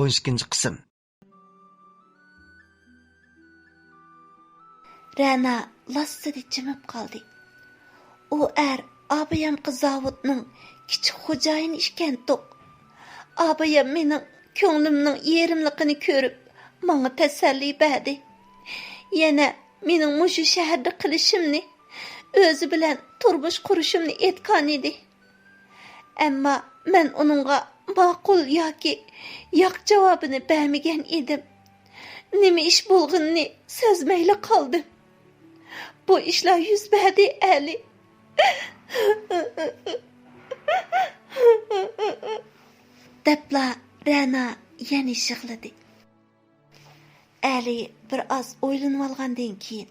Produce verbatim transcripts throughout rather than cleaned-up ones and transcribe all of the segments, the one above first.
ئون ئىككىنچى قىسىم. رەنا لاسسىدە جىمىپ قالدى. ئۇ ئەر ئابايامقى زاۋۇتنىڭ كىچىك خوجايىنى ئىكەنتۇق. ئابايام مېنىڭ كۆڭلۈمنىڭ يېرىملىقىنى كۆرۈپ، ماڭا تەسەللى بەردى. يەنە مېنىڭ مۇشۇ شەھەردە قېلىشىمنى، ئۆزى بىلەن تۇرمۇش قۇرۇشۇمنى ئېيتقانىدى. ئەمما مەن ئۇنىڭغا ماقۇل ياكى ياق جاۋابىنى بەرمىگەن ئىدىم. نېمە ئىش بولغىنىنى سەزمەيلا قالدىم. بۇ ئىشلار يۈز بەردى، ئەلى. دەپلا رەنا يەنە يىغلىدى. ئەلى بىر ئاز ئويلىنىۋالغاندىن كېيىن،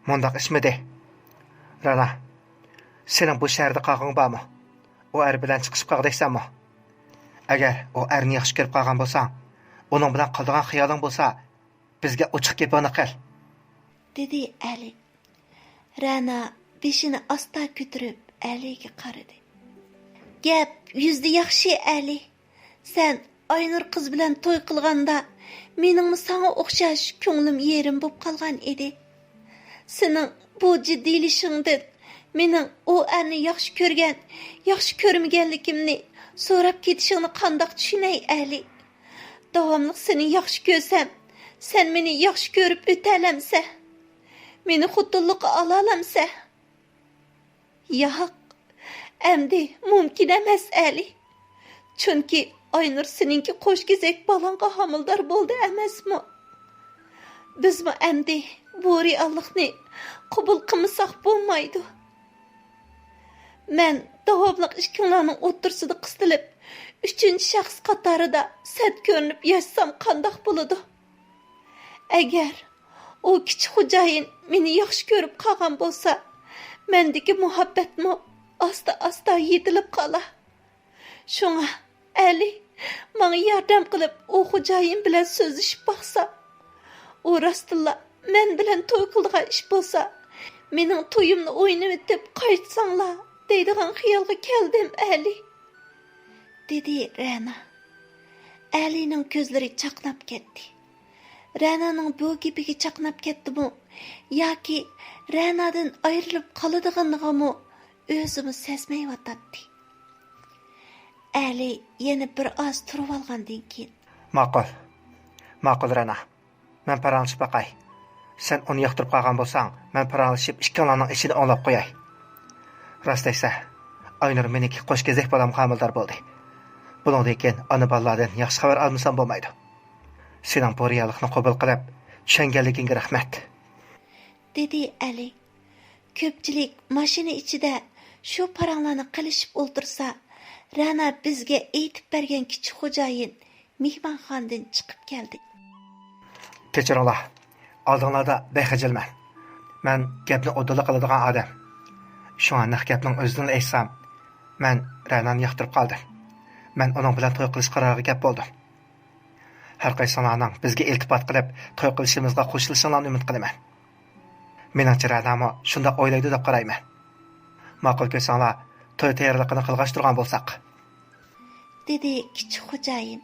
مۇنداق ئىشمىدى؟ رەنا، سېنىڭ بۇ شەھەردە قالغۇڭ بارمۇ؟ ئۇ ئەر بىلەن چىقىشىپ قالغۇدەكسەنمۇ؟ ئەگەر ئۇ ئەرنى ياخشى كۆرۈپ قالغان بولساڭ، ئۇنىڭ بىلەن قالىدىغان خىيالىڭ بولسا، بىزگە ئوچۇق گېپىڭنى قىل. دېدى ئەلى. رەنا بېشىنى ئاستا كۆتۈرۈپ ئەلىگە قارىدى. گەپ يۈزدە ياخشى، ئەلى. سەن ئاينۇر قىز بىلەن توي قىلغاندا، مېنىڭمۇ ساڭا ئوخشاش كۆڭلۈم يېرىم بوپ قالغان ئىدى. سېنىڭ بۇ جىددىيلىشىڭدىن مېنىڭ ئۇ ئەرنى ياخشى كۆرگەن، ياخشى كۆرمىگەنلىكىمنى سوراپ كېتىشىڭنى قانداق چۈشىنەي، ئەلى؟ داۋاملىق سېنى ياخشى كۆرسەم، سەن مېنى ياخشى كۆرۈپ ئۆتەلەمسە؟ مېنى خوتۇنلۇققا ئالالامسە؟ ياق، ئەمدى مۇمكىن ئەمەس، ئەلى. چۈنكى ئاينۇر سېنىڭكى قوش كېزەك بالاڭغا ھامىلىدار بولدى ئەمەسمۇ؟ بىزمۇ ئەمدى بۇ رېئاللىقنى قوبۇل قىلمىساق بولمايدۇ. مەن داۋاملىق ئىككىڭلارنىڭ ئوتتۇرىسىدا قىستىلىپ، ئۈچىنچى شەخس قاتارىدا سەت كۆرۈنۈپ ياشىسام قانداق بولىدۇ؟ ئەگەر ئۇ كىچىك خوجايىن مېنى ياخشى كۆرۈپ قالغان بولسا، مەندىكى مۇھەببەتمۇ ئاستا-ئاستا يېتىلىپ قالار. شۇڭا، ئەلى، ماڭا ياردەم قىلىپ، ئۇ خوجايىن بىلەن سۆزلىشىپ باقسا، ئۇ راستتىنلا مەن بىلەن توي قىلىدىغان ئىش بولسا، مېنىڭ تويۇمنى ئوينىۋېتىپ قايتساڭلار دەيدىغان خىيالغا كەلدىم، ئەلى. دېدى رەنا. ئەلىنىڭ كۆزلىرى چاقناپ كەتتى. رەنانىڭ بۇ گېپىگە چاقناپ كەتتىمۇ ياكى رەنادىن ئايرىلىپ قالىدىغانلىقىمۇ ئۆزىمۇ سەزمەيۋاتاتتى. ئەلى يەنە بىر ئاز تۇرۇۋالغاندىن كېيىن، ماقۇل. ماقۇل، رەنا. مەن پاراڭلىشىپ باقاي. سەن ئۇنى ياقتۇرۇپ قالغان بولساڭ، مەن پاراڭلىشىپ ئىككىڭلارنىڭ ئىشىنى ئاڭلاپ قوياي. راست دەيسەن، ئاينۇر مېنىڭكى قوش كېزەك بالامغا ھامىلىدار بولدى. بۇنىڭدىن كېيىن ئانا بالىلاردىن ياخشى خەۋەر ئالمىسام بولمايدۇ. سېنىڭ بۇ رېئاللىقنى قوبۇل قىلىپ، چۈشەنگەنلىكىڭگە رەھمەت. دېدى ئەلى. كۆپچىلىك ماشىنا ئىچىدە شۇ پاراڭلارنى قىلىشىپ ئولتۇرسا، رەنا بىزگە ئېيتىپ بەرگەن كىچىك خوجايىن مېھمانخانىدىن چىقىپ كەلدى. كەچۈرۈڭلار، ئالدىڭلاردا بەك خىجىلمەن. مەن گەپنى ئۇدۇللا قىلىدىغان ئادەم. شۇڭا نەق گەپنىڭ ئۆزىدىنلا ئېيتسام، مەن رەنانى ياقتۇرۇپ قالدىم. مەن ئۇنىڭ بىلەن توي قىلىش قارارىغا كەپ بولدۇم. ھەر قايسىڭلارنىڭ بىزگە ئىلتىپات قىلىپ، توي قىلىشىمىزغا قوشۇلۇشۇڭلارنى ئۈمىد قىلىمەن. مېنىڭچە، رەنامۇ شۇنداق ئويلايدۇ دەپ قارايمەن. ماقۇل كۆرسەڭلار، توي تەييارلىقىنى قىلغاچ تۇرغان بولساق. دېدى كىچىك خوجايىن.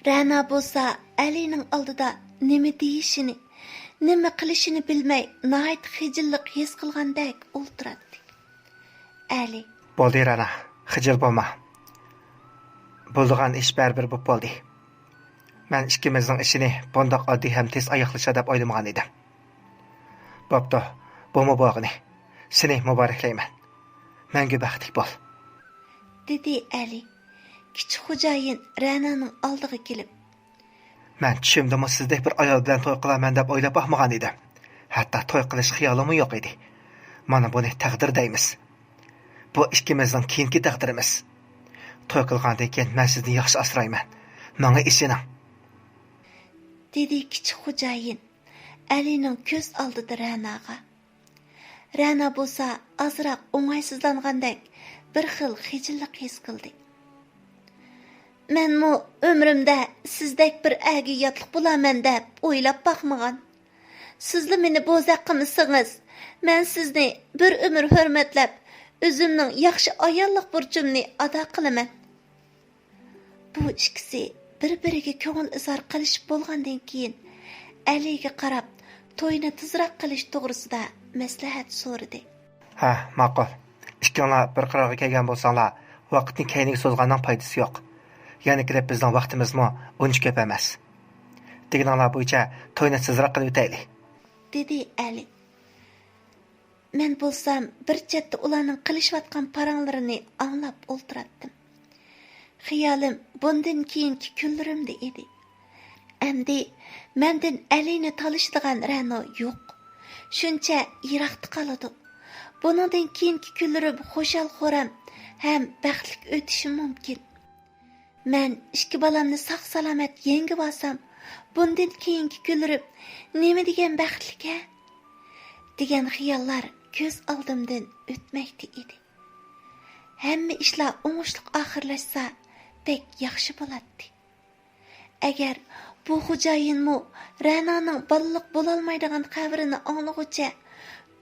رەنا بولسا ئەلىنىڭ ئالدىدا نېمە دېيىشىنى، نېمە قىلىشىنى بىلمەي، ناھايىتى خىجىللىق ھېس قىلغاندەك ئولتۇراتتى. ئەلى. بولدى، رەنا، خىجىل بولما. بولىدىغان ئىش بەرىبىر بوپ بولدى. مەن ئىككىمىزنىڭ ئىشىنى بۇنداق ئاددىي ھەم تېز ئاياغلىشار دەپ ئويلىمىغان ئىدىم. بوپتۇ، بۇمۇ بولغىنى. سېنى مۇبارەكلەيمەن. مەڭگۈ بەختلىك بول. دېدى ئەلى. كىچىك خوجايىن رەنانىڭ ئالدىغا كېلىپ. مەن چۈشۈمدىمۇ سىزدەك بىر ئايال بىلەن توي قىلارمەن دەپ ئويلاپ باقمىغان ئىدىم. ھەتتا توي قىلىش خىيالىممۇ يوق ئىدى. مانا بۇنى تەقدىر دەيمىز. بۇ ئىككىمىزنىڭ كېيىنكى تەقدىرىمىز. توي قىلغاندىن كېيىن مەن سىزنى ياخشى ئاسرايمەن. ماڭا ئىشىنىڭ. دېدى كىچىك خوجايىن ئەلىنىڭ كۆز ئالدىدا رەناغا. رەنا بولسا ئازراق ئوڭايسىزلانغاندەك بىر خىل خىجىللىق ھېس قىلدى. مەنمۇ ئۆمرۈمدە سىزدەك بىر ئەرگە ياتلىق بولارمەن دەپ ئويلاپ باقمىغان. سىزلا مېنى بوزەك قىلمىسىڭىز، مەن سىزنى بىر ئۆمۈر ھۆرمەتلەپ، ئۆزۈمنىڭ ياخشى ئاياللىق بۇرچۇمنى ئادا قىلىمەن. بۇ ئىككىسى بىر-بىرىگە كۆڭۈل ئىزھار قىلىشىپ بولغاندىن كېيىن، ئەلىگە قاراپ توينى تېزراق قىلىش توغرىسىدا مەسلىھەت سورىدى. ھە، ماقۇل. ئىككىڭلار بىر قارارغا كەلگەن بولساڭلار، ۋاقىتنى كەينىگە سوزغاننىڭ پايدىسى يوق. يەنە كېلىپ بىزنىڭ ۋاقتىمىزمۇ ئۇنچە كۆپ ئەمەس. دېگىنىڭلار بويىچە توينى تېزراق قىلىۋېتەيلى، دېدى ئەلى. مەن بولسام بىر چەتتە ئۇلارنىڭ قىلىشىۋاتقان پاراڭلىرىنى ئاڭلاپ ئولتۇراتتىم. خىيالىم بۇندىن كېيىنكى كۈنلىرىمدە ئىدى. ئەمدى مەندىن ئەلىنى تالىشىدىغان رەنو يوق. شۇنچە يىراقتا قالىدۇ. بۇنىڭدىن كېيىنكى كۈنلىرىم خۇشال-خۇرام ھەم بەختلىك ئۆتۈشى مۇمكىن. مەن ئىككى بالامنى ساق-سالامەت يەڭگىۋالسام، بۇندىن كېيىنكى كۈنلىرىم نېمە دېگەن بەختلىك-ھە؟ دېگەن خىياللار كۆز ئالدىمدىن ئۆتمەكتە ئىدى. ھەممە ئىشلار ئوڭۇشلۇق ئاخىرلاشسا، بەك ياخشى بولاتتى. ئەگەر بۇ خوجايىنمۇ رەنانىڭ بالىلىق بولالمايدىغان خەۋىرىنى ئاڭلىغۇچە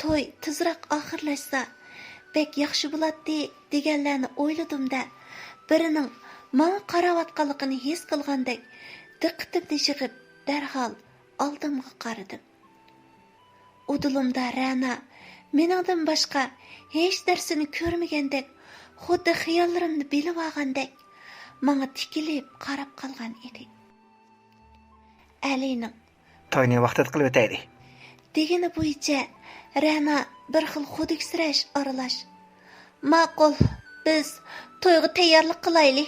توي تېزراق ئاخىرلاشسا، بەك ياخشى بولاتتى، دېگەنلەرنى ئويلىدىم-دە، بىرىنىڭ ماڭا قاراۋاتقانلىقىنى ھېس قىلغاندەك، دىققىتىمنى يىغىپ، دەرھال ئالدىمغا قارىدىم. ئۇدۇلۇمدا رەنا مېنىڭدىن باشقا ھېچ نەرسىنى كۆرمىگەندەك، خۇددى خىياللىرىمنى بىلىۋالغاندەك، ماڭا تىكىلىپ قاراپ قالغان ئىدى. ئەلىنىڭ توينى ۋاقتىدا قىلىۋېتەيلى، دېگىنى بويىچە رەنا بىر خىل خۇدۈكسىرەش ئارىلاش، ماقۇل، بىز تويغا تەييارلىق قىلايلى.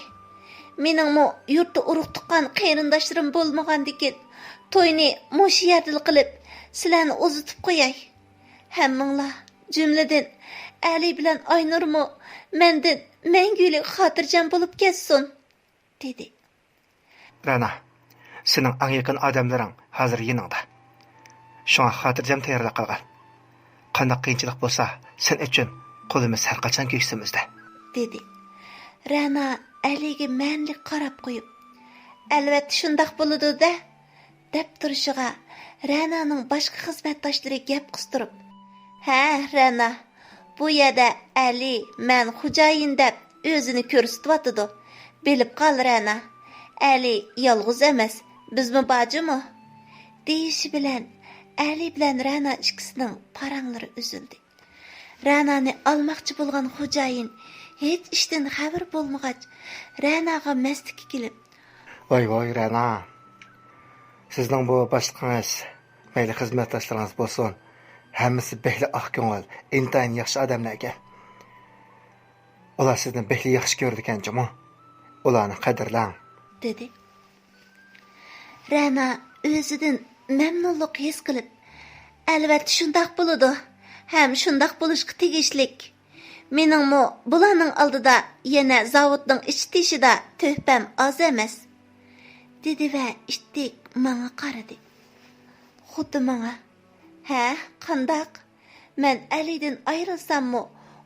مېنىڭمۇ يۇرتتا ئۇرۇق-تۇغقان، قېرىنداشلىرىم بولمىغاندىكىن، توينى مۇشۇ يەردىلا قىلىپ، سىلەرنى ئۇزىتىپ قوياي. ھەممىڭلار، جۈملىدىن ئەلى بىلەن ئاينۇرمۇ مەندىن مەڭگۈلۈك خاتىرجەم بولۇپ كەتسۇن، دېدى. رەنا، سېنىڭ ئەڭ يېقىن ئادەملىرىڭ ھازىر يېنىڭدا. شۇڭا خاتىرجەم تەييارلىق قىلغىن. قانداق قىيىنچىلىق بولسا، سەن ئۈچۈن قولىمىز ھەر قاچان كۆكسىمىزدە، دېدى. رەنا ئەلىگە مەنىلىك قاراپ قويۇپ، ئەلۋەتتە شۇنداق بولىدۇ-دە، دەپ تۇرۇشىغا، رەنانىڭ باشقا خىزمەتداشلىرى گەپ قىستۇرۇپ، ھە، رەنا، بۇ يەردە ئەلى، مەن خوجايىن دەپ ئۆزىنى كۆرسىتىۋاتىدۇ. بىلىپ قال، رەنا. ئەلى يالغۇز ئەمەس، بىزمۇ بار جۇمۇ، دېيىشى بىلەن، ئەلى بىلەن رەنا ئىككىسىنىڭ پاراڭلىرى ئۈزۈلدى. رەنانى ئالماقچى بولغان خوجايىن ھېچ ئىشتىن خەۋىرى بولمىغاچ، رەناغا مەستىكى كېلىپ، ۋاي، ۋاي، رەنا. سىزنىڭ بۇ باشلىقىڭىز، مەيلى خىزمەتداشلىرىڭىز بولسۇن، ھەممىسى بەكلا ئاق كۆڭۈل، ئىنتايىن ياخشى ئادەملەركەن. ئۇلار سىزنى بەكلا ياخشى كۆرىدىكەن جۇمۇ. ئۇلارنى قەدىرلەڭ، دېدى. رەنا ئۆزىدىن مەمنۇنلۇق ھېس قىلىپ، ئەلۋەتتە شۇنداق بولىدۇ ھەم شۇنداق بولۇشقا تېگىشلىك. مېنىڭمۇ بۇلارنىڭ ئالدىدا يەنە زاۋۇتنىڭ ئىچى تېشىدا تۆھپەم ئاز ئەمەس، دېدى ۋە ئىتتىك ماڭا قارىدى. خۇددى ماڭا، ھە، قانداق؟ مەن ئەلىدىن ئايرىلساممۇ،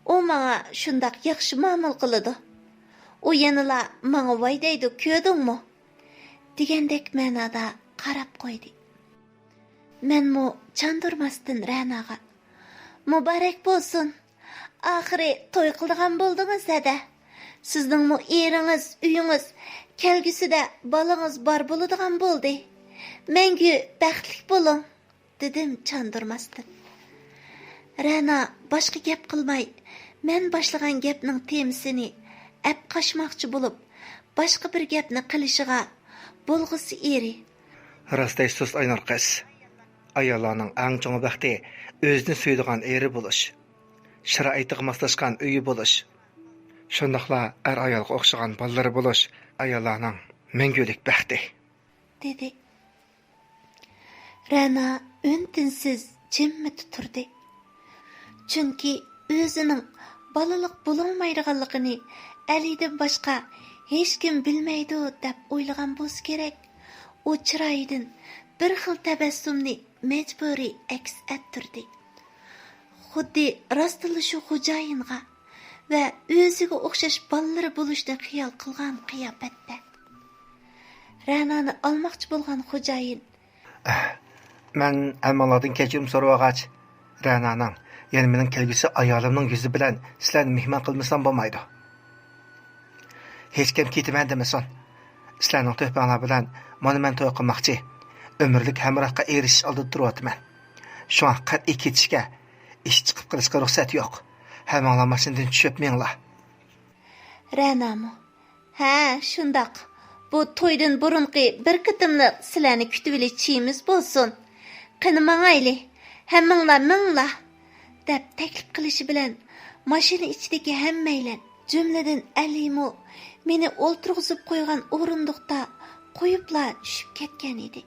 ئۇ ماڭا شۇنداق ياخشى مۇئامىلە قىلىدۇ. ئۇ يەنىلا ماڭا ۋاي دەيدۇ، كۆردۈڭمۇ؟ دېگەندەك مەنادا قاراپ قويدى. مەنمۇ چاندۇرماستىن رەناغا، مۇبارەك بولسۇن! ئاخىرى توي قىلىدىغان بولدىڭىز ھەدە. سىزنىڭمۇ ئېرىڭىز، ئۆيىڭىز، كەلگۈسىدە بالىڭىز بار بولىدىغان بولدى. مەڭگۈ بەختلىك بولۇڭ! دېدىم چاندۇرماستىن. رەنا باشقا گەپ قىلماي، مەن باشلىغان گەپنىڭ تېمىسىنى ئەپ قاچماقچى بولۇپ، باشقا بىر گەپنى قىلىشىغا بولغۇسى ئېرى، راست دەيسىز، ئاينۇر قىز. ئاياللارنىڭ ئەڭ چوڭ بەختى ئۆزىنى سۆيىدىغان ئېرى بولۇش، شارائىتىغا ماسلاشقان ئۆيى بولۇش، شۇنداقلا ئەر-ئايالغا ئوخشىغان بالىلىرى بولۇش ئاياللارنىڭ مەڭگۈلۈك بەختى. دېدى. رەنا ئۈن-تىنسىز جىممىدە تۇردى. چۈنكى ئۆزىنىڭ بالىلىق بولالمايدىغانلىقىنى ئەلىدىن باشقا ھېچكىم بىلمەيدۇ دەپ ئويلىغان بولسا كېرەك، ئۇ چىرايىدىن بىر خىل تەبەسسۇمنى مەجبۇرىي ئەكس ئەتتۈردى. خۇددى راستلا شۇ خوجايىنغا ۋە ئۆزىگە ئوخشاش بالىلىرى بولۇشنى خىيال قىلغان قىياپەتتە. رەنانى ئالماقچى بولغان خوجايىن، مەن ھەممىڭلاردىن كەچۈرۈم سورىۋالغاچ، رەنانىڭ، يەنى مېنىڭ كەلگۈسى ئايالىمنىڭ يۈزى بىلەن سىلەرنى مېھمان قىلمىسام بولمايدۇ. ھېچكىم كېتىمەن دېمىسۇن. سىلەرنىڭ تۆھپەڭلار بىلەن مانا مەن توي قىلماقچى. ئۆمۈرلۈك ھەمراھقا ئېرىشىش ئالدىدا تۇرۇۋاتىمەن. شۇڭا قەتئىي كېتىشكە، ئىش چىقىپ قېلىشقا رۇخسەت يوق. ھەممىڭلار ماشىنىدىن چۈشۈپ مېڭىڭلار. رەنامۇ؟ ھە، شۇنداق. بۇ تويدىن بۇرۇنقى بىر قېتىملىق سىلەرنى كۈتۈۋېلىش چېيىمىز بولسۇن. قېنى ماڭايلى، ھەممىڭلار مېڭىڭلار، دەپ تەكلىپ قىلىشى بىلەن، ماشىنا ئىچىدىكى ھەممەيلەن، جۈملىدىن ئەلىمۇ مېنى ئولتۇرغۇزۇپ قويغان ئورۇندۇقتا قويۇپلا چۈشۈپ كەتكەن ئىدى.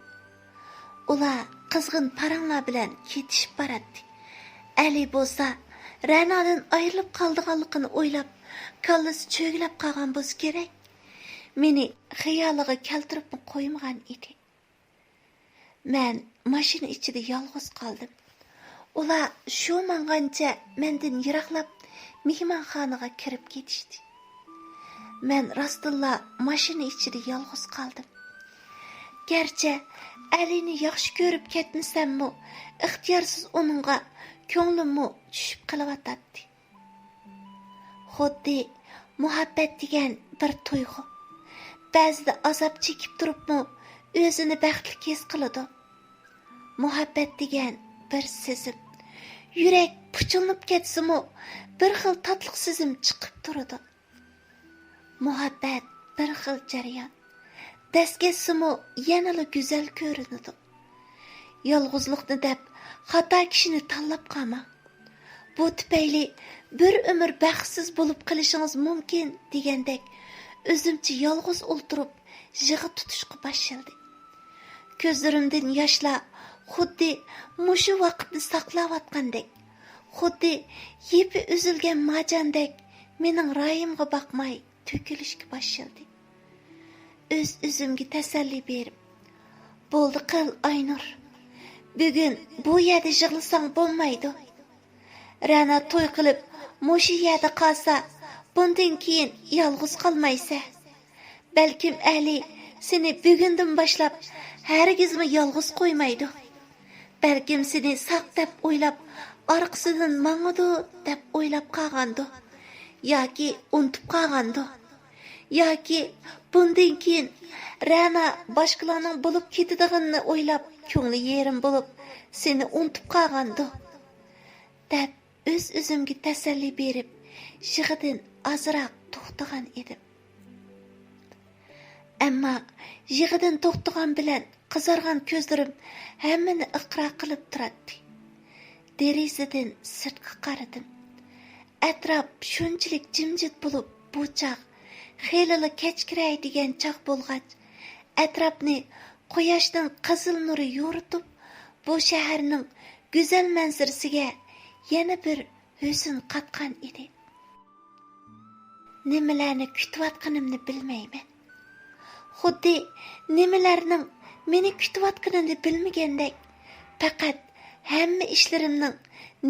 ئۇلار قىزغىن پاراڭلار بىلەن كېتىشىپ باراتتى. ئەلى بولسا رەنادىن ئايرىلىپ قالىدىغانلىقىنى ئويلاپ، كاللىسى چۆگىلەپ قالغان بولسا كېرەك، مېنى خىيالىغا كەلتۈرۈپمۇ قويمىغان ئىدى. مەن ماشىنا ئىچىدە يالغۇز قالدىم. ئۇلار شۇ ماڭغانچە مەندىن يىراقلاپ مېھمانخانىغا كىرىپ كېتىشتى. مەن راستتىنلا ماشىنا ئىچىدە يالغۇز قالدىم. گەرچە ئەلىنى ياخشى كۆرۈپ كەتمىسەممۇ، ئىختىيارسىز ئۇنىڭغا كۆڭلۈممۇ چۈشۈپ قېلىۋاتاتتى. خۇددى مۇھەببەت دېگەن بىر تۇيغۇ. بەزىدە ئازاب چېكىپ تۇرۇپمۇ ئۆزىنى بەختلىك ھېس قىلىدۇ. مۇھەببەت دېگەن بىر سېزىم. يۈرەك پۇچۇلۇپ كەتسىمۇ، بىر خىل تاتلىق سېزىم چىقىپ تۇرىدۇ. مۇھەببەت بىر خىل جەريان. دەس كەتسىمۇ يەنىلا گۈزەل كۆرۈنىدۇ. يالغۇزلۇقنى دەپ خاتا كىشىنى تاللاپ قالماڭ. بۇ تۈپەيلى بىر ئۆمۈر بەختسىز بولۇپ قېلىشىڭىز مۇمكىن دېگەندەك، ئۆزۈمچە يالغۇز ئولتۇرۇپ يىغا تۇتۇشقا باشلىدى. كۆزلىرىمدىن ياشلار خۇددى مۇشۇ ۋاقىتنى ساقلاۋاتقاندەك، خۇددى يىپى ئۈزۈلگەن ماجاندەك مېنىڭ رايىمغا باقماي تۆكۈلۈشكە باشلىدى. ئۆز-ئۆزۈمگە تەسەللى بېرىپ، بولدى قىل، ئاينۇر. بۈگۈن بۇ يەردە يىغلىساڭ بولمايدۇ. رەنا توي قىلىپ، مۇشۇ يەردە قالسا، بۇندىن كېيىن يالغۇز قالمايسەن. بەلكىم ئەلى سېنى بۈگۈندىن باشلاپ ھەرگىزمۇ يالغۇز قويمايدۇ. بەلكىم سېنى ساق دەپ ئويلاپ، ئارقىسىدىن ماڭىدۇ دەپ ئويلاپ قالغاندۇ. ياكى ئۇنتۇپ قالغاندۇ. ياكى بۇندىن كېيىن رەنا باشقىلارنىڭ بولۇپ كېتىدىغىنىنى ئويلاپ، كۆڭلى يېرىم بولۇپ، سېنى ئۇنتۇپ قالغاندۇ، دەپ ئۆز-ئۆزۈمگە تەسەللى بېرىپ، يىغىدىن ئازراق توختىغان ئىدىم. ئەمما يىغىدىن توختىغان بىلەن قىزارغان كۆزلىرىم ھەممىنى ئىقرار قىلىپ تۇراتتى. دېرىزىدىن سىرتقا قارىدىم. ئەتراپ شۇنچىلىك جىمجىت بولۇپ، بۇ چاغ خېلىلا كەچ كىرەي دېگەن چاغ بولغاچ، ئەتراپنى قۇياشنىڭ قىزىل نۇرى يورۇتۇپ، بۇ شەھەرنىڭ گۈزەل مەنزىرىسىگە يەنە بىر ھۆسن قاتقان ئىدى. نېمىلەرنى كۈتۈۋاتقىنىمنى بىلمەيمەن. خۇددى نېمىلەرنىڭ مېنى كۈتۈۋاتقىنىنى بىلمىگەندەك، پەقەت ھەممە ئىشلىرىمنىڭ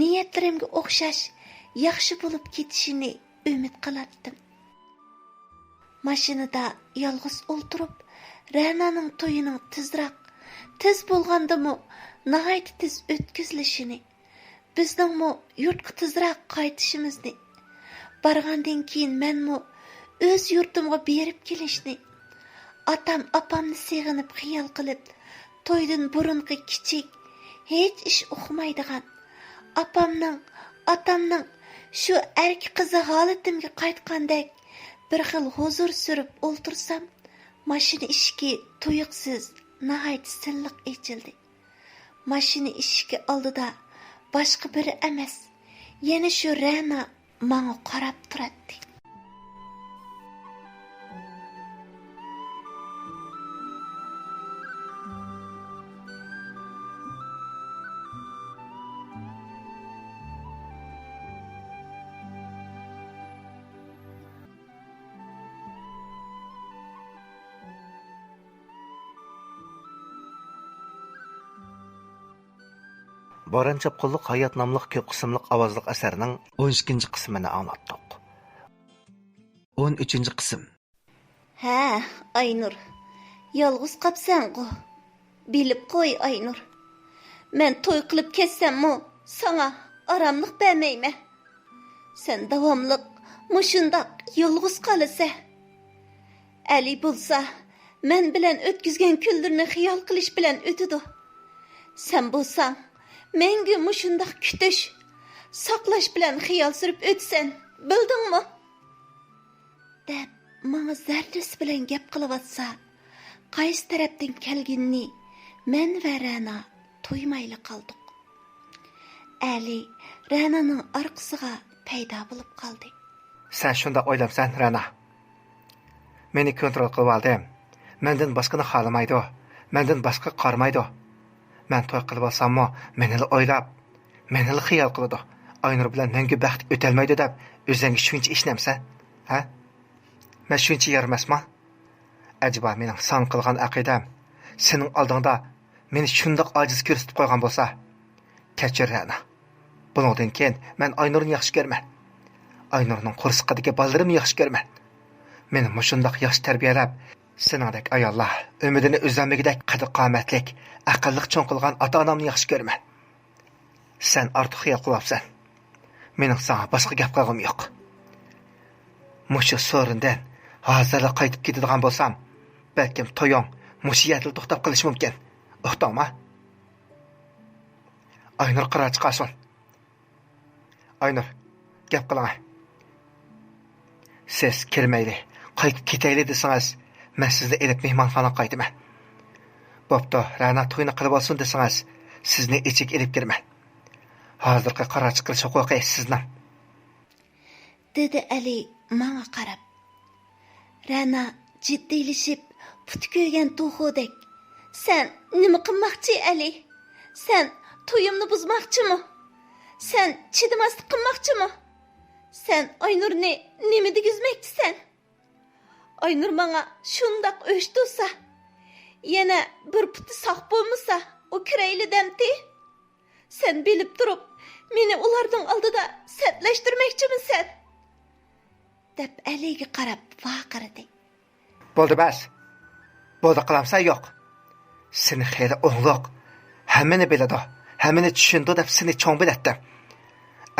نىيەتلىرىمگە ئوخشاش ياخشى بولۇپ كېتىشىنى ئۈمىد قىلاتتىم. ماشىنىدا يالغۇز ئولتۇرۇپ، رەنانىڭ تويىنىڭ تېزراق، تېز بولغاندىمۇ ناھايىتى تېز ئۆتكۈزۈلۈشىنى، بىزنىڭمۇ يۇرتقا تېزراق قايتىشىمىزنى، بارغاندىن كېيىن مەنمۇ ئۆز يۇرتۇمغا بېرىپ كېلىشنى، ئاتام ئاپامنى سېغىنىپ خىيال قىلىپ، تويدىن بۇرۇنقى كىچىك، ھېچ ئىش ئۇقمايدىغان، ئاپامنىڭ، ئاتامنىڭ شۇ ئەركە قىزى ھالىتىمگە قايتقاندەك بىر خىل ھۇزۇر سۈرۈپ ئولتۇرسام، ماشىنا ئىشىكى تۇيۇقسىز ناھايىتى سىللىق ئېچىلدى. ماشىنا ئىشىكى ئالدىدا باشقا بىرى ئەمەس، يەنە شۇ رەنا ماڭا قاراپ تۇراتتى. بوران چاپقۇنلۇق ھايات ناملىق كۆپ قىسىملىق ئاۋازلىق ئەسەرنىڭ ئون ئىككىنچى قىسمىنى ئاڭلاتتۇق. ئون ئۈچىنچى قىسىم. ھە، ئاينۇر، يالغۇز قاپسەنغۇ؟ بىلىپ قوي، ئاينۇر. مەن توي قىلىپ كەتسەممۇ ساڭا ئاراملىق بەرمەيمەن. سەن داۋاملىق مۇشۇنداق يالغۇز قالىسەن. ئەلى بولسا مەن بىلەن ئۆتكۈزگەن كۈنلىرىنى خىيال قىلىش بىلەن ئۆتىدۇ. سەن بولساڭ، مەڭگۈ مۇشۇنداق كۈتۈش، ساقلاش بىلەن خىيال سۈرۈپ ئۆتىسەن، بىلدىڭمۇ؟ دەپ، ماڭا زەردىسى بىلەن گەپ قىلىۋاتسا، قايسى تەرەپتىن كەلگىنىنى مەن ۋە رەنا تۇيمايلا قالدۇق. ئەلى رەنانىڭ ئارقىسىغا پەيدا بولۇپ قالدى. سەن شۇنداق ئويلامسەن، رەنا؟ مېنى كونترول قىلىۋالدىم. مەندىن باشقىنى خالىمايدۇ. مەندىن باشقىغا قارىمايدۇ. مەن توي قىلىۋالساممۇ، مېنىلا ئويلاپ، مېنىلا خىيال قىلىدۇ. ئاينۇر بىلەن مەڭگۈ بەخت ئۆتەلمەيدۇ دەپ، ئۆزۈڭگە شۇنچە ئىشىنەمسەن؟ ھە؟ مەن شۇنچە يارىمەسما؟ ئەجەبا مېنىڭ ساڭا قىلغان ئەقىدەم سېنىڭ ئالدىڭدا مېنى شۇنداق ئاجىز كۆرسىتىپ قويغان بولسا؟ كەچۈر، رەنا. بۇنىڭدىن كېيىن مەن ئاينۇرنى ياخشى كۆرىمەن. ئاينۇرنىڭ قورسىقىدىكى بالىلىرىمنى ياخشى كۆرىمەن. مېنى مۇشۇنداق ياخشى تەربىيەلەپ، سېنىڭدەك ئاياللار ئۈمىدىنى ئۈزەلمىگۈدەك قەدىر-قامەتلىك، ئەقىللىق چوڭ قىلغان ئاتا-ئانامنى ياخشى كۆرىمەن. سەن ئارتۇق خىيال قىلىۋاپسەن. مېنىڭ ساڭا باشقا گەپ قىلغۇم يوق. مۇشۇ سورۇندىن ھازىرلا قايتىپ كېتىدىغان بولسام، بەلكىم تويۇڭ مۇشۇ يەردىلا توختاپ قېلىشى مۇمكىن. ئۇقتۇڭما؟ ئاينۇر قارار چىقارسۇن. ئاينۇر، گەپ قىلىڭە. سىز كىرمەيلى، قايتىپ كېتەيلى دېسىڭىز، مەن سىزنى ئېلىپ مېھمانخانىغا قايتىمەن. بوپتۇ، رەنا توينى قىلىۋالسۇن دېسىڭىز، سىزنى ئىچىگە ئېلىپ كىرىمەن. ھازىرقى قارار چىقىرىش ھوقۇقى سىزنىڭ. دېدى ئەلى ماڭا قاراپ. رەنا جىددىيلىشىپ، پۇتى كۆيگەن توخۇدەك. سەن نېمە قىلماقچى، ئەلى؟ سەن تويۇمنى بۇزماقچىمۇ؟ سەن چىدىماسلىق قىلماقچىمۇ؟ سەن ئاينۇرنى نېمە دېگۈزمەكچىسەن؟ ئاينۇر ماڭا شۇنداق ئۆچ تۇرسا، يەنە بىر پۇتى ساق بولمىسا، ئۇ كىرەيلى دەمتى؟ سەن بىلىپ تۇرۇپ، مېنى ئۇلارنىڭ ئالدىدا سەتلەشتۈرمەكچىمىسەن؟ دەپ ئەلىگە قاراپ ۋارقىرىدى. بولدى بەس! بولدى قىلامسەن يوق! سېنى خېلى ئوڭلۇق، ھەممىنى بىلىدۇ، ھەممىنى چۈشىنىدۇ دەپ سېنى چوڭ بىلەتتىم.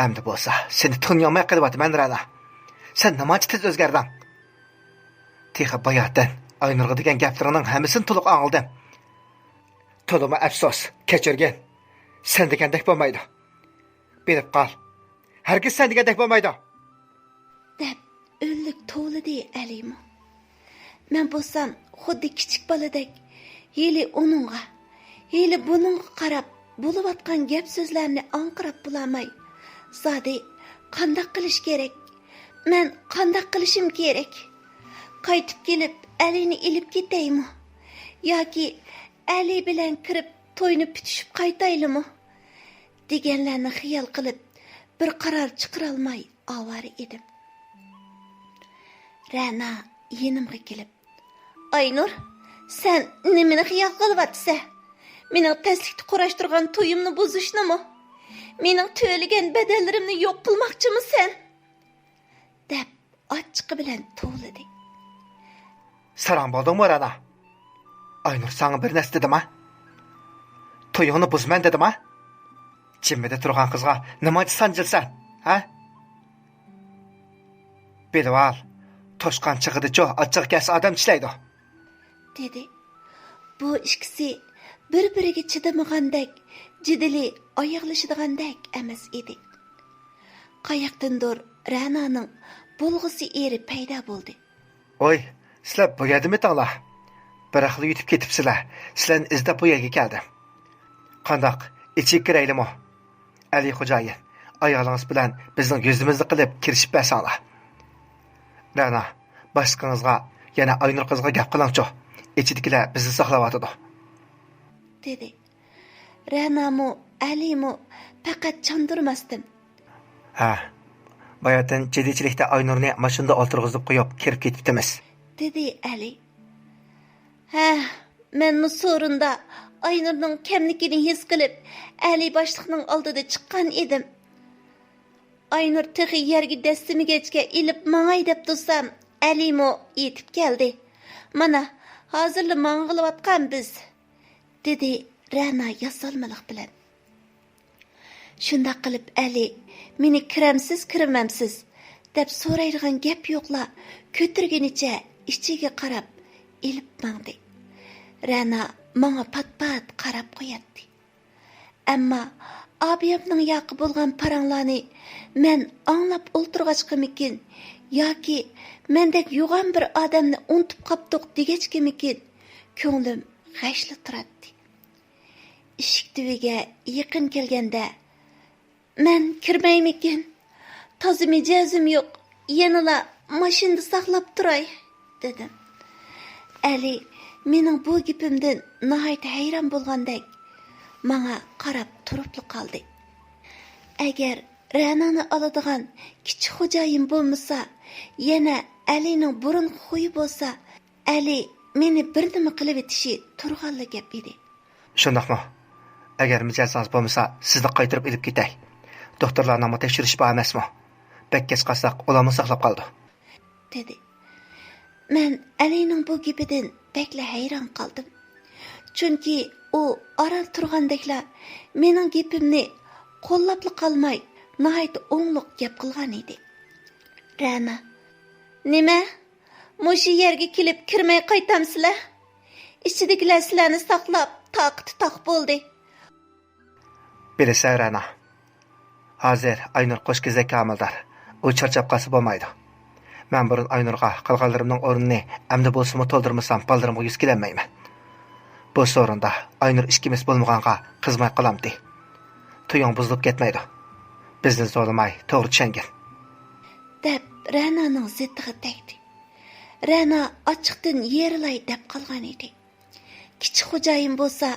ئەمدى بولسا سېنى تونۇيالماي قېلىۋاتىمەن، رەنا. سەن نېمانچە تېز ئۆزگەردىڭ؟ تېخى باياتىن ئاينۇرغا دېگەن گەپلىرىڭنىڭ ھەممىسىنى تولۇق ئاڭلىدىم. تولىمۇ ئەپسۇس، كەچۈرگىن. سەن دېگەندەك بولمايدۇ. بىلىپ قال، ھەرگىز سەن دېگەندەك بولمايدۇ. دەپ ئۈنلۈك توۋلىدى ئەلىمۇ. مەن بولسام خۇددى كىچىك بالىدەك ھېلى ئۇنىڭغا، ھېلى بۇنىڭغا قاراپ بولۇۋاتقان گەپ سۆزلەرنى ئاڭقىراپ بولالماي، زادى قانداق قىلىش كېرەك؟ مەن قانداق قىلىشىم كېرەك؟ قايتىپ كېلىپ ئەلىنى ئېلىپ كېتەيمۇ؟ ياكى ئەلى بىلەن كىرىپ توينى پۈتۈشۈپ قايتايلىمۇ؟ دېگەنلەرنى خىيال قىلىپ، بىر قارار چىقىرالماي ئاۋارە ئىدىم. رەنا يېنىمغا كېلىپ، ئاينۇر، سەن نېمىنى خىيال قىلىۋاتىسەن؟ مېنىڭ تەسلىكتە قۇراشتۇرغان تويۇمنى بۇزۇشنىمۇ؟ مېنىڭ تۆلىگەن بەدەللىرىمنى يوق قىلماقچىمۇ سەن؟ دەپ ئاچچىقى بىلەن توۋلىدى. ساراڭ بولدۇڭمۇ، رەنا؟ ئاينۇر ساڭا بىر نەرسە دېدىما؟ تويۇڭنى بۇزىمەن دېدىما؟ جىممىدە تۇرغان قىزغا نېمانچە سانجىلسەن، ھە؟ بىلىۋال، توشقان چىغىدىچۇ ئاچچىقى كەلسە ئادەم چىشلەيدۇ. دېدى. بۇ ئىككىسى بىر-بىرىگە چىدىمىغاندەك، جېدىلى ئاياغلىشىدىغاندەك ئەمەس ئىدى. قاياقتىندۇر رەنانىڭ بولغۇسى ئېرى پەيدا بولدى. ۋوي، سىلەر بۇ يەردىمىتىڭلار؟ بىراقلا يېتىپ كېتىپسىلەر. سىلەرنى ئىزدەپ بۇ يەرگە كەلدىم. قانداق، ئىچىگە كىرەيلىمۇ؟ ئەلى خوجايىن، ئايالىڭىز بىلەن بىزنىڭ يۈزىمىزنى قىلىپ كىرىشىپ بەرسەڭلار. رەنا، باشلىقىڭىزغا، يەنە ئاينۇر قىزغا گەپ قىلىڭچۇ. ئىچىدىكىلەر بىزنى ساقلاۋاتىدۇ. دېدى. رەنامۇ، ئەلىمۇ پەقەت چاندۇرماستىن. ھە، باياتىن جىددىيچىلىكتە ئاينۇرنى ماشىنىدا ئولتۇرغۇزۇپ قويۇپ كىرىپ كېتىپتىمىز. دېدى ئەلى. ھە، مەنمۇ سورۇندا ئاينۇرنىڭ كەملىكىنى ھېس قىلىپ، ئەلى باشلىقنىڭ ئالدىدا چىققان ئىدىم. ئاينۇر تېخى يەرگە دەسسىمىگەچكە ئېلىپ ماڭاي دەپ تۇرسام، ئەلىمۇ يېتىپ كەلدى. مانا، ھازىرلا ماڭغىلىۋاتقان بىز. دېدى رەنا ياسالمىلىق بىلەن. شۇنداق قىلىپ ئەلى مېنى كىرەمسىز، كىرمەمسىز دەپ سورايدىغان گەپ يوقلا كۆتۈرگىنىچە ئىچىگە قاراپ ئېلىپ ماڭدى. رەنا ماڭا پات-پات قاراپ قوياتتى. ئەمما ئابىيەمنىڭ ياقى بولغان پاراڭلارنى مەن ئاڭلاپ ئولتۇرغاچقىمىكىن ياكى مەندەك يوغان بىر ئادەمنى ئۇنتۇپ قاپتۇق دېگەچكىمىكىن، كۆڭلۈم غەشلا تۇراتتى. ئىشىك تۈۋىگە يېقىن كەلگەندە، «مەن كىرمەيمىكىن؟ تازا مىجەزىم يوق، يەنىلا ماشىنىدا ساقلاپ تۇراي» دېدىم. ئەلى مېنىڭ بۇ گېپىمدىن ناھايىتى ھەيران بولغاندەك ماڭا قاراپ تۇرۇپلا قالدى. ئەگەر رەنانى ئالىدىغان كىچىك خوجايىن بولمىسا، يەنە ئەلىنىڭ بۇرۇنقى خۇيى بولسا، ئەلى مېنى بىر نېمە قىلىۋېتىشى تۇرغانلا گەپ ئىدى. شۇنداقمۇ؟ ئەگەر مىجەزىڭىز بولمىسا، سىزنى قايتۇرۇپ ئېلىپ كېتەي. دوختۇرلارنىڭمۇ تەكشۈرۈشى بار ئەمەسمۇ؟ بەك كەچ قالساق، ئۇلارمۇ ساقلاپ قالىدۇ. دېدى. مەن ئەلىنىڭ بۇ گېپىدىن بەكلا ھەيران قالدىم. چۈنكى ئۇ ئاران تۇرغاندەكلا مېنىڭ گېپىمنى قوللاپلا قالماي، ناھايىتى ئوڭلۇق گەپ قىلغان ئىدى. رەنا، نېمە؟ مۇشۇ يەرگە كېلىپ كىرمەي قايتامسىلەر؟ ئىچىدىكىلەر سىلەرنى ساقلاپ، تاقىتى تاق بولدى. بىلىسەن، رەنا، ھازىر ئاينۇر قوش كېزەك ھامىلىدار. ئۇ چارچاپ قالسا بولمايدۇ. مەن بۇرۇن ئاينۇرغا قالغانلىرىمنىڭ ئورنىنى ئەمدى بولسىمۇ تولدۇرمىسام، بالىلىرىمغا يۈز كېلەلمەيمەن. بۇ سورۇندا ئاينۇر ئىككىمىز بولمىغانغا قىزماي قالامتى. تويۇڭ بۇزۇلۇپ كەتمەيدۇ. بىزنى زورلىماي، توغرا چۈشەنگىن. دەپ رەنانىڭ زىتىغا تەگدى. رەنا ئاچچىقتىن يېرىلاي دەپ قالغان ئىدى. كىچىك خوجايىن بولسا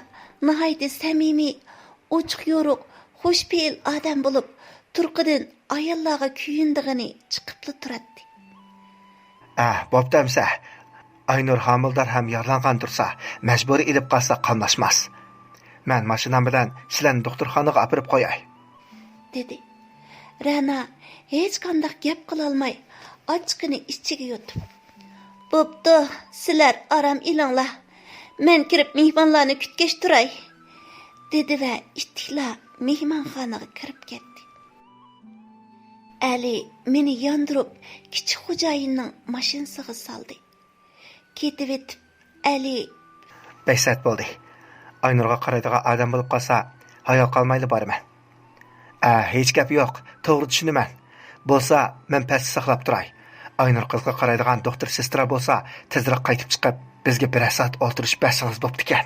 ناھايىتى سەمىمىي، ئوچۇق يورۇق، خۇش پېئىل ئادەم بولۇپ، تۇرقىدىن ئاياللارغا كۆيۈنىدىغىنى چىقىپلا تۇراتتى. ئە، بوپتۇ ئەمسە. ئاينۇر ھامىلىدار ھەم يارىلانغان تۇرسا، مەجبۇرىي ئېلىپ قالساق قاملاشماس. مەن ماشىنام بىلەن سىلەرنى دوختۇرخانىغا ئاپىرىپ قوياي. دېدى. رەنا ھېچقانداق گەپ قىلالماي، ئاچچىقىنى ئىچىگە يۇتۇپ، بوپتۇ، سىلەر ئارام ئېلىڭلار. مەن كىرىپ مېھمانلارنى كۈتكەچ تۇراي، دېدى ۋە ئىتتىكلا مېھمانخانىغا كىرىپ كەتتى. ئەلى مېنى ياندۇرۇپ، كىچىك خوجايىننىڭ ماشىنىسىغا سالدى. كېتىۋېتىپ، ئەلى، بەك سەت بولدى. ئاينۇرغا قارايدىغان ئادەم بولۇپ قالسا، ھايال قالمايلا بارىمەن. ئە، ھېچ گەپ يوق، توغرا چۈشىنىمەن. بولسا، مەن پەستە ساقلاپ تۇراي. ئاينۇر قىزغا قارايدىغان دوختۇر سېسترا بولسا، تېزرەك قايتىپ چىقىپ، بىزگە بىرەر سائەت ئولتۇرۇشۇپ بەرسىڭىز بوپتىكەن.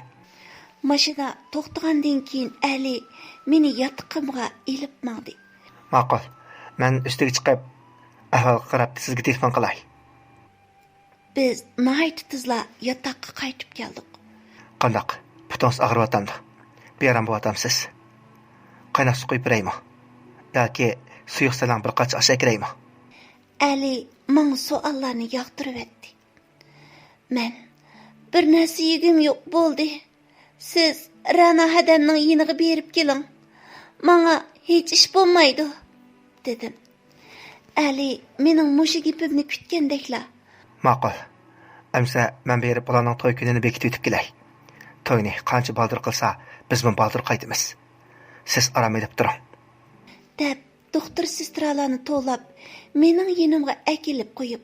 ماشىنا توختىغاندىن كېيىن ئەلى مېنى ياتىقىمغا ئېلىپ ماڭدى. ماقۇل، مەن ئۈستىگە چىقىپ، ئەھۋالغا قاراپ سىزگە تېلېفون قىلاي. بىز ناھايىتى تېزلا ياتاققا قايتىپ كەلدۇق. قانداق؟ پۇتىڭىز ئاغرىۋاتامدۇ؟ بىئارام بولۇۋاتامسىز؟ قايناق سۇ قۇيۇپ بېرەيمۇ؟ ياكى سۇيۇق سەلەڭ بىر قاچا ئاش ئەكىرەيمۇ؟ ئەلى ماڭا سوئاللارنى ياغدۇرۇۋەتتى. مەن، بىر نەرسە يېگۈم يوق، بولدى. سىز رەنا ھەدەمنىڭ يېنىغا بېرىپ كېلىڭ. ماڭا ھېچ ئىش بولمايدۇ، دېدىم. ئەلى مېنىڭ مۇشۇ گېپىمنى كۈتكەندەكلا. ماقۇل. ئەمسە مەن بېرىپ ئۇلارنىڭ توي كۈنىنى بېكىتىۋېتىپ كېلەي. توينى قانچە بالدۇر قىلسا، بىزمۇ بالدۇر قايتىمىز. سىز ئارام ئېلىپ تۇرۇڭ. دەپ، دوختۇر سېسترالارنى توۋلاپ، مېنىڭ يېنىمغا ئەكېلىپ قويۇپ،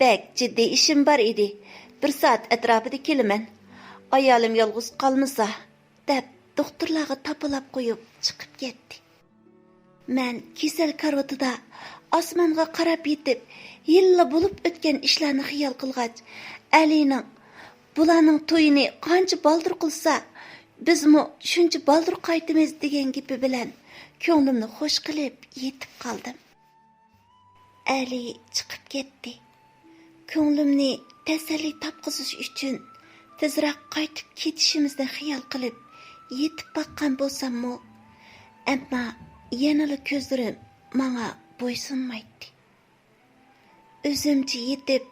بەك جىددىي ئىشىم بار ئىدى. بىر سائەت ئەتراپىدا كېلىمەن. ئايالىم يالغۇز قالمىسا، دەپ، دوختۇرلارغا تاپىلاپ قويۇپ چىقىپ كەتتى. مەن كېسەل كارىۋىتىدا ئاسمانغا قاراپ يېتىپ، ھېلىلا بولۇپ ئۆتكەن ئىشلارنى خىيال قىلغاچ، ئەلىنىڭ، بۇلارنىڭ تويىنى قانچە بالدۇر قىلسا، بىزمۇ شۇنچە بالدۇر قايتىمىز، دېگەن گېپى بىلەن كۆڭلۈمنى خوش قىلىپ يېتىپ قالدىم. ئەلى چىقىپ كەتتى. كۆڭلۈمنى تەسەللى تاپقۇزۇش ئۈچۈن تېزرەك قايتىپ كېتىشىمىزنى خىيال قىلىپ يېتىپ باققان بولساممۇ، ئەمما يەنىلا كۆزلىرىم ماڭا بويسۇنمايتتى. ئۆزۈمچە يېتىپ،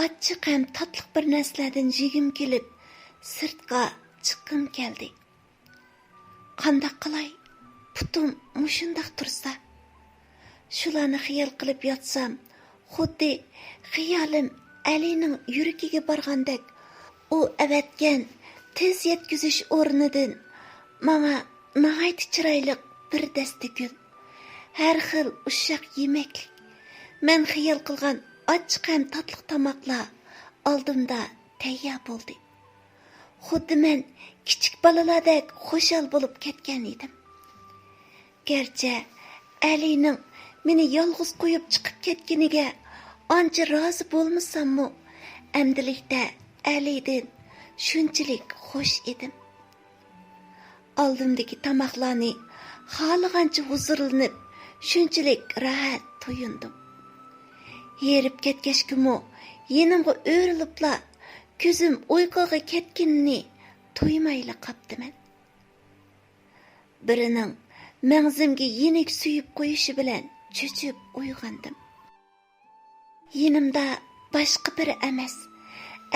ئاچچىق ھەم تاتلىق بىر نەرسىلەردىن يېگۈم كېلىپ، سىرتقا چىققۇم كەلدى. قانداق قىلاي؟ پۇتۇم مۇشۇنداق تۇرسا. شۇلارنى خىيال قىلىپ ياتسام، خۇددى خىيالىم ئەلىنىڭ يۈرىكىگە بارغاندەك، ئۇ ئەۋەتكەن تېز يەتكۈزۈش ئورنىدىن ماڭا ناھايىتى چىرايلىق بىر دەستە گۈل، ھەر خىل ئۇششاق يېمەكلىك، مەن خىيال قىلغان ئاچچىق ھەم تاتلىق تاماقلار ئالدىمدا تەييار بولدى. خۇددى مەن كىچىك بالىلاردەك خۇشال بولۇپ كەتكەن ئىدىم. گەرچە ئەلىنىڭ مېنى يالغۇز قويۇپ چىقىپ كەتكىنىگە ئانچە رازى بولمىساممۇ، ئەمدىلىكتە ئەلىدىن شۇنچىلىك خۇش ئىدىم. ئالدىمدىكى تاماقلارنى خالىغانچە ھۇزۇرلىنىپ، شۇنچىلىك راھەت تويۇندۇم. ھېرىپ كەتكەچكىمۇ يېنىمغا ئۆرۈلۈپلا، كۆزۈم ئۇيقۇغا كەتكىنىنى تۇيمايلا قاپتىمەن. بىرىنىڭ مەڭزىمگە يېنىك سۆيۈپ قويۇشى بىلەن چۆچۈپ ئويغاندىم. يېنىمدا باشقا بىرى ئەمەس،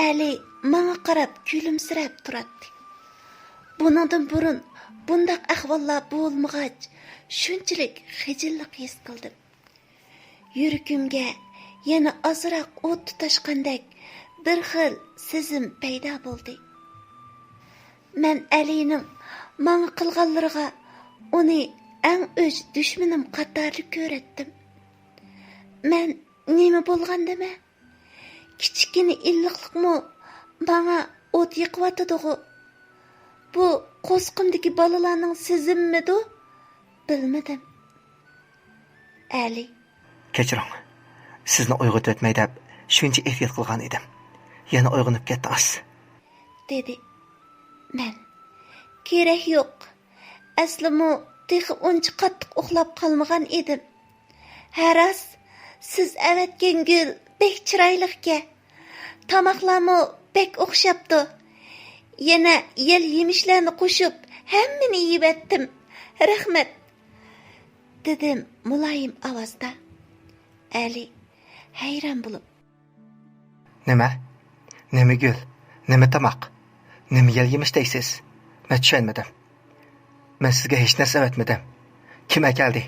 ئەلى ماڭا قاراپ كۈلۈمسىرەپ تۇراتتى. بۇنىڭدىن بۇرۇن بۇنداق ئەھۋاللار بولمىغاچ، شۇنچىلىك خىجىللىق ھېس قىلدىم. يۈرىكىمگە يەنە ئازراق ئوت تۇتاشقاندەك بىر خىل سېزىم پەيدا بولدى. مەن ئەلىنىڭ ماڭا قىلغانلىرىغا ئۇنى ئەڭ ئۆچ دۈشمىنىم قاتارىدا كۆرەتتىم. مەن نېمە بولغاندىمەن؟ كىچىككىنە ئىللىقلىقمۇ ماڭا ئوت يېقىۋاتىدىغۇ؟ بۇ قورسىقىمدىكى بالىلارنىڭ سېزىمىمىدۇ؟ بىلمىدىم. ئەلى. كەچۈرۈڭ. سىزنى ئويغىتىۋەتمەي دەپ شۇنچە ئېھتىيات قىلغان ئىدىم. يەنە ئويغىنىپ كەتتىڭىز. دېدى. مەن. كېرەك يوق. ئەسلىمۇ تېخى ئۇنچە قاتتىق ئۇخلاپ قالمىغان ئىدىم. ھە راست، سىز ئەۋەتكەن گۈل بەك چىرايلىقكەن. تاماقلارمۇ بەك ئوخشاپتۇ. يەنە يەل يېمىشلەرنى قوشۇپ ھەممىنى يېيىۋەتتىم. رەھمەت. دېدىم مۇلايىم ئاۋازدا. ئەلى ھەيران بولۇپ. نېمە؟ نېمە گۈل؟ نېمە تاماق؟ نېمە يەل يېمىش دەيسىز؟ مەن چۈشەنمىدىم. مەن سىزگە ھېچ نەرسە ئەۋەتمىدىم. كىم ئەكەلدى؟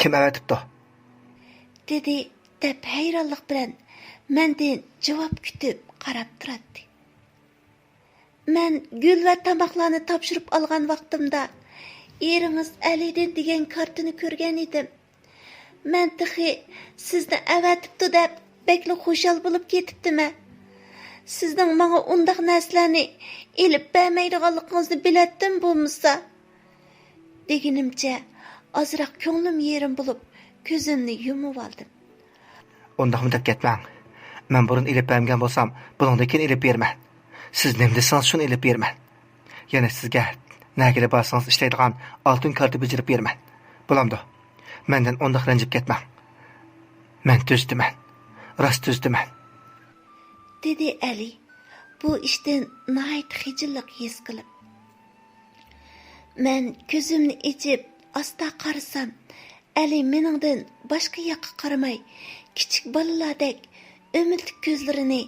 كىم ئەۋەتىپتۇ؟ دېدى دەپ ھەيرانلىق بىلەن مەندىن جاۋاب كۈتۈپ قاراپ تۇراتتى. مەن گۈل ۋە تاماقلارنى تاپشۇرۇپ ئالغان ۋاقتىمدا، ئېرىڭىز ئەلىدىن دېگەن كارتىنى كۆرگەن ئىدىم. مەن تېخى سىزنى ئەۋەتىپتۇ دەپ بەكلا خۇشال بولۇپ كېتىپتىمەن. سىزنىڭ ماڭا ئۇنداق نەرسىلەرنى ئېلىپ بەرمەيدىغانلىقىڭىزنى بىلەتتىم بولمىسا. دېگىنىمچە، ئازراق كۆڭلۈم يېرىم بولۇپ، كۆزۈمنى يۇمۇۋالدىم. ئۇنداقمۇ دەپ كەتمەڭ. مەن بۇرۇن ئېلىپ بەرمىگەن بولسام، بۇنىڭدىن كېيىن ئېلىپ بېرىمەن. سىز نېمە دېسىڭىز، شۇنى ئېلىپ بېرىمەن. يەنە سىزگە نەگىلا بارسىڭىز ئىشلەيدىغان ئالتۇن كارتا بېجىرىپ بېرىمەن. بولامدۇ؟ مەندىن ئۇنداق رەنجىپ كەتمەڭ. مەن تۈزىتىمەن. راست تۈزىتىمەن. دېدى ئەلى، بۇ ئىشتىن ناھايىتى خىجىللىق ھېس قىلىپ. مەن كۆزۈمنى ئېچىپ، ئاستا قارىسام، ئەلى مېنىڭدىن باشقا ياققا قارىماي، كىچىك بالىلاردەك ئۈمىدلىك كۆزلىرىنى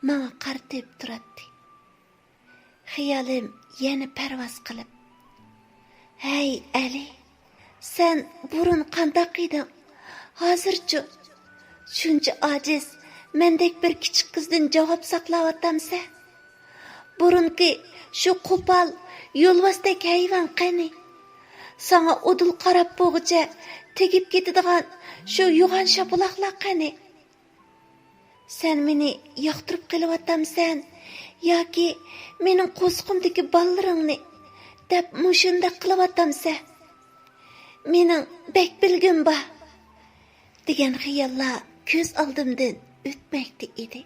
ماڭا قارىتىپ تۇراتتى. خىيالىم يەنە پەرۋاز قىلىپ، ھەي، ئەلى، سەن بۇرۇن قانداق ئىدىڭ؟ ھازىرچۇ؟ شۇنچە ئاجىز، مەندەك بىر كىچىك قىزدىن جاۋاب ساقلاۋاتامسەن؟ بۇرۇنقى شۇ قوپال، يولۋاستەك ھايۋان قېنى؟ ساڭا ئۇدۇل قاراپ بولغۇچە تېگىپ كېتىدىغان شۇ يوغان شاپىلاقلار قېنى؟ سەن مېنى ياقتۇرۇپ قېلىۋاتامسەن ياكى مېنىڭ قورسىقىمدىكى بالىلىرىڭنى دەپ مۇشۇنداق قىلىۋاتامسەن؟ مېنىڭ بەك بىلگۈم بار، دېگەن خىياللار كۆز ئالدىمدىن ئۆتمەكتە ئىدى.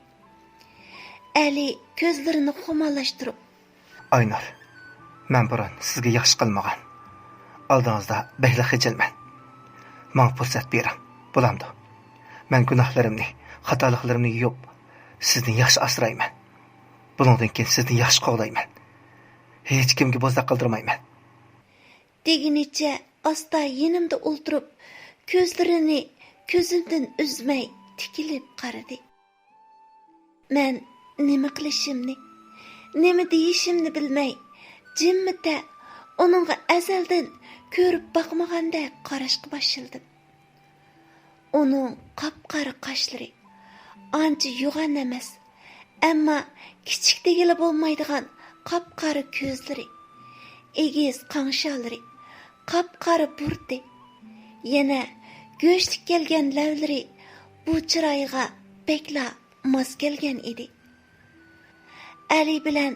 ئەلى كۆزلىرىنى خۇمارلاشتۇرۇپ، ئاينۇر، مەن بۇرۇن سىزگە ياخشى قىلمىغان. ئالدىڭىزدا بەكلا خىجىلمەن. ماڭا پۇرسەت بېرىڭ، بولامدۇ؟ مەن گۇناھلىرىمنى، خاتالىقلىرىمنى يۇيۇپ، سىزنى ياخشى ئاسرايمەن. بۇنىڭدىن كېيىن سىزنى ياخشى قوغدايمەن. ھېچكىمگە بوزەك قىلدۇرمايمەن. دېگىنىچە ئاستا يېنىمدا ئولتۇرۇپ، كۆزلىرىنى كۆزۈمدىن ئۈزمەي تىكىلىپ قارىدى. مەن نېمە قىلىشىمنى، نېمە دېيىشىمنى بىلمەي، جىممىتە ئۇنىڭغا ئەزەلدىن كۆرۈپ باقمىغاندەك قاراشقا باشلىدىم. ئۇنىڭ قاپقارا قاشلىرى، ئانچە يوغان ئەمەس، ئەمما كىچىك دېگىلى بولمايدىغان قاپقارا كۆزلىرى، ئېگىز قاڭشارلىرى، قاپقارا بۇرۇتى، يەنە گۆشلۈك كەلگەن لەۋلىرى بۇ چىرايغا بەكلا ماس كەلگەن ئىدى. ئەلى بىلەن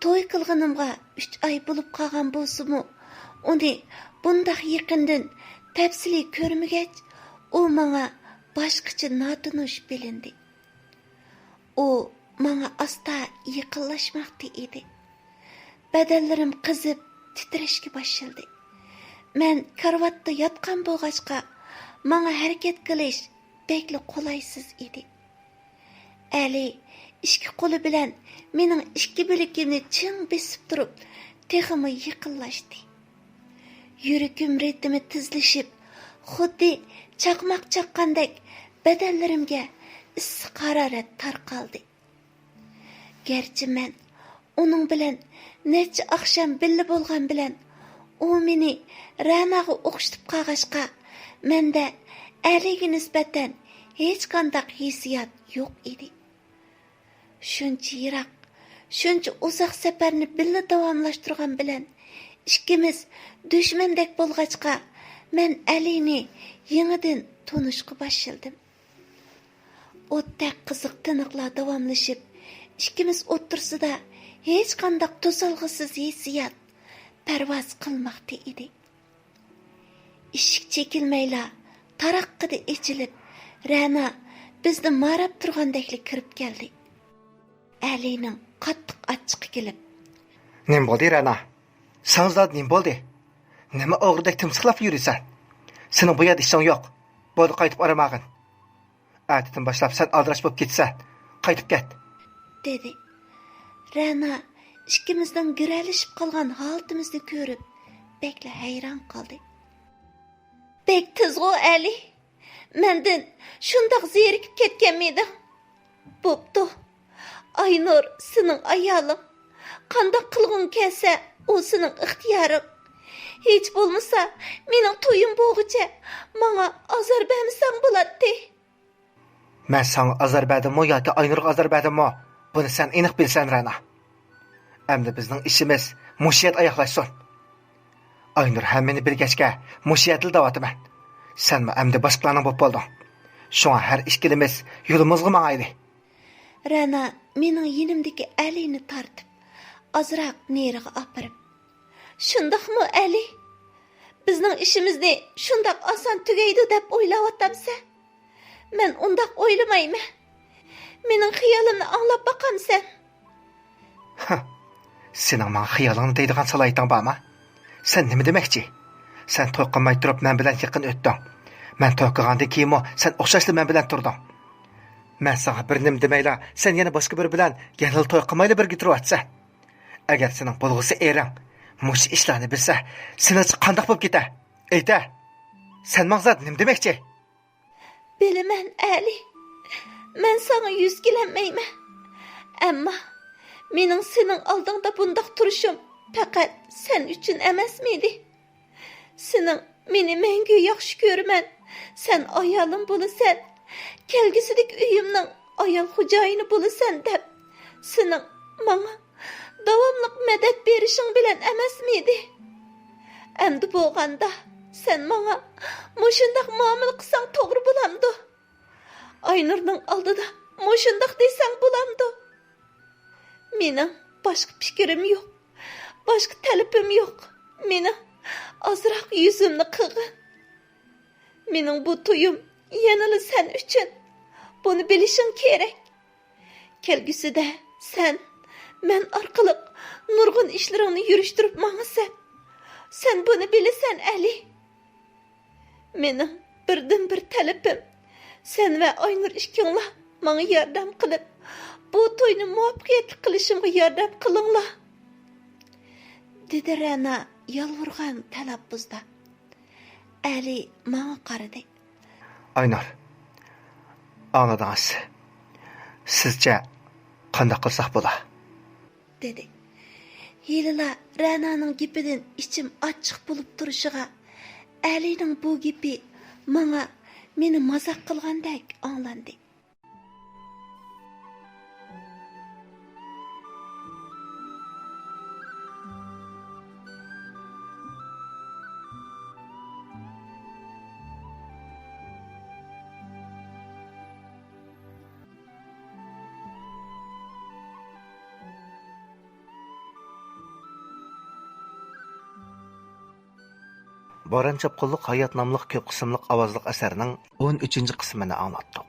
توي قىلغىنىمغا ئۈچ ئاي بولۇپ قالغان بولسىمۇ، ئۇنى بۇنداق يېقىندىن تەپسىلىي كۆرمىگەچ، ئۇ ماڭا باشقىچە ناتونۇش بىلىندى. ئۇ ماڭا ئاستا يېقىنلاشماقتا ئىدى. بەدەنلىرىم قىزىپ، تىترەشكە باشلىدى. مەن كارىۋاتتا ياتقان بولغاچقا، ماڭا ھەرىكەت قىلىش بەكلا قولايسىز ئىدى. ئەلى ئىككى قولى بىلەن مېنىڭ ئىككى بىلىكىمنى چىڭ بېسىپ تۇرۇپ، تېخىمۇ يېقىنلاشتى. يۈرىكىم رىتىمى تېزلىشىپ، خۇددى چاقماق چاققاندەك بەدەنلىرىمگە ئىسسىق ھارارەت تارقالدى. گەرچە مەن ئۇنىڭ بىلەن نەچچە ئاخشام بىللە بولغان بىلەن، ئۇ مېنى رەناغا ئوخشىتىپ قالغاچقا، مەندە ئەلىگە نىسبەتەن ھېچقانداق ھېسسىيات يوق ئىدى. شۇنچە يىراق، شۇنچە ئۇزاق سەپەرنى بىللە داۋاملاشتۇرغان بىلەن، ئىككىمىز دۈشمەندەك بولغاچقا، مەن ئەلىنى يېڭىدىن تونۇشقا باشلىدىم. ئوتتەك قىزىق تىنىقلار داۋاملىشىپ، ئىككىمىز ئوتتۇرىسىدا ھېچقانداق توسالغۇسىز ھېسسىيات پەرۋاز قىلماقتا ئىدى. ئىشىك چېكىلمەيلا تاراققىدە ئېچىلىپ، رەنا بىزنى ماراپ تۇرغاندەكلا كىرىپ كەلدى. ئەلىنىڭ قاتتىق ئاچچىقى كېلىپ، نېمە بولدى، رەنا؟ ساڭا زادى نېمە بولدى؟ نېمە ئوغرىدەك تىمسىقلاپ يۈرىسەن؟ سېنىڭ بۇ يەردە ئىشىڭ يوق. بولدى، قايتىپ ئارام ئالغىن. ئەتىدىن باشلاپ سەن ئالدىراش بولۇپ كېتىسەن. قايتىپ كەت. دېدى. رەنا ئىككىمىزنىڭ گىرەلىشىپ قالغان ھالىتىمىزنى كۆرۈپ، بەكلا ھەيران قالدى. بەك تېزغۇ، ئەلى. مەندىن شۇنداق زېرىكىپ كەتكەنمىدىڭ؟ بوپتۇ. ئاينۇر سېنىڭ ئايالىڭ. قانداق قىلغۇڭ كەلسە، ئۇ سېنىڭ ئىختىيارىڭ. ھېچ بولمىسا، مېنىڭ تويۇم بولغۇچە ماڭا ئازار بەرمىسەڭ بولاتتى. مەن ساڭا ئازار بەردىممۇ ياكى ئاينۇرغا ئازار بەردىممۇ؟ بۇنى سەن ئېنىق بىلىسەن، رەنا. ئەمدى بىزنىڭ ئىشىمىز مۇشۇ يەردە ئاياغلاشسۇن. ئاينۇر ھەممىنى بىلگەچكە، مۇشۇ يەردىلا دەۋاتىمەن. سەنمۇ ئەمدى باشقىلارنىڭ بولۇپ بولدۇڭ. شۇڭا ھەر ئىككىلىمىز يولىمىزغا ماڭايلى. رەنا مېنىڭ يېنىمدىكى ئەلىنى تارتىپ، ئازراق نېرىغا ئاپىرىپ، شۇنداقمۇ، ئەلى؟ بىزنىڭ ئىشىمىزنى شۇنداق ئاسان تۈگەيدۇ دەپ ئويلاۋاتامسەن؟ مەن ئۇنداق ئويلىمايمەن. مېنىڭ خىيالىمنى ئاڭلاپ باقامسەن؟ ھە، سېنىڭ ماڭا خىيالىڭنى دەيدىغان سالاھىيىتىڭ بارمۇ؟ سەن نېمە دېمەكچى؟ سەن توي قىلماي تۇرۇپ مەن بىلەن يېقىن ئۆتتۈڭ. مەن توي قىلغاندىن كېيىنمۇ سەن ئوخشاشلا مەن بىلەن تۇردۇڭ. مەن ساڭا بىر نېمە دېمەيلا، سەن يەنە باشقا بىرى بىلەن يەنىلا توي قىلمايلا بىرگە تۇرۇۋاتىسەن. ئەگەر سېنىڭ بولغۇسى ئېرىڭ مۇشۇ ئىشلارنى بىلسە، سېنىڭچە قانداق بولۇپ كېتەر؟ ئېيتە، سەن ماڭا زادى نېمە دېمەكچى؟ بىلىمەن، ئەلى. مەن ساڭا يۈز كېلەلمەيمەن. ئەمما مېنىڭ سېنىڭ ئالدىڭدا بۇنداق تۇرۇشۇم پەقەت سەن ئۈچۈن ئەمەسمىدى؟ سېنىڭ مېنى مەڭگۈ ياخشى كۆرىمەن، سەن ئايالىم بولىسەن، كەلگۈسىدىكى ئۆيۈمنىڭ ئايال خوجايىنى بولىسەن دەپ، سېنىڭ ماڭا داۋاملىق مەدەت بېرىشىڭ بىلەن ئەمەسمىدى؟ ئەمدى بولغاندا، سەن ماڭا مۇشۇنداق مۇئامىلە قىلساڭ توغرا بولامدۇ؟ ئاينۇرنىڭ ئالدىدا مۇشۇنداق دېسەڭ بولامدۇ؟ مېنىڭ باشقا پىكرىم يوق، باشقا تەلىپىم يوق. مېنىڭ ئازراق يۈزۈمنى قىغىن. مېنىڭ بۇ تويۇم يەنىلا سەن ئۈچۈن. بۇنى بىلىشىڭ كېرەك. كەلگۈسىدە سەن مەن ئارقىلىق نۇرغۇن ئىشلىرىڭنى يۈرۈشتۈرۈپ ماڭىسەن. سەن بۇنى بىلىسەن، ئەلى. مېنىڭ بىردىنبىر تەلىپىم، سەن ۋە ئاينۇر ئىككىڭلار ماڭا ياردەم قىلىپ، بۇ توينى مۇۋەپپەقىيەتلىك قىلىشىمغا ياردەم قىلىڭلار، دېدى رەنا يالۋۇرغان تەلەپپۇزدا. ئەلى ماڭا قارىدى. ئاينۇر، ئاڭلىدىڭىز. سىزچە قانداق قىلساق بولا؟ دېدى. ھېلىلا رەنانىڭ گېپىدىن ئىچىم ئاچچىق بولۇپ تۇرۇشىغا، ئەلىنىڭ بۇ گېپى ماڭا مېنى مازاق قىلغاندەك ئاڭلاندى. بوران چاپقۇنلۇق ھايات ناملىق كۆپ قىسىملىق ئاۋازلىق ئەسەرنىڭ ئون ئۈچىنچى قىسمىنى ئاڭلاتتۇق.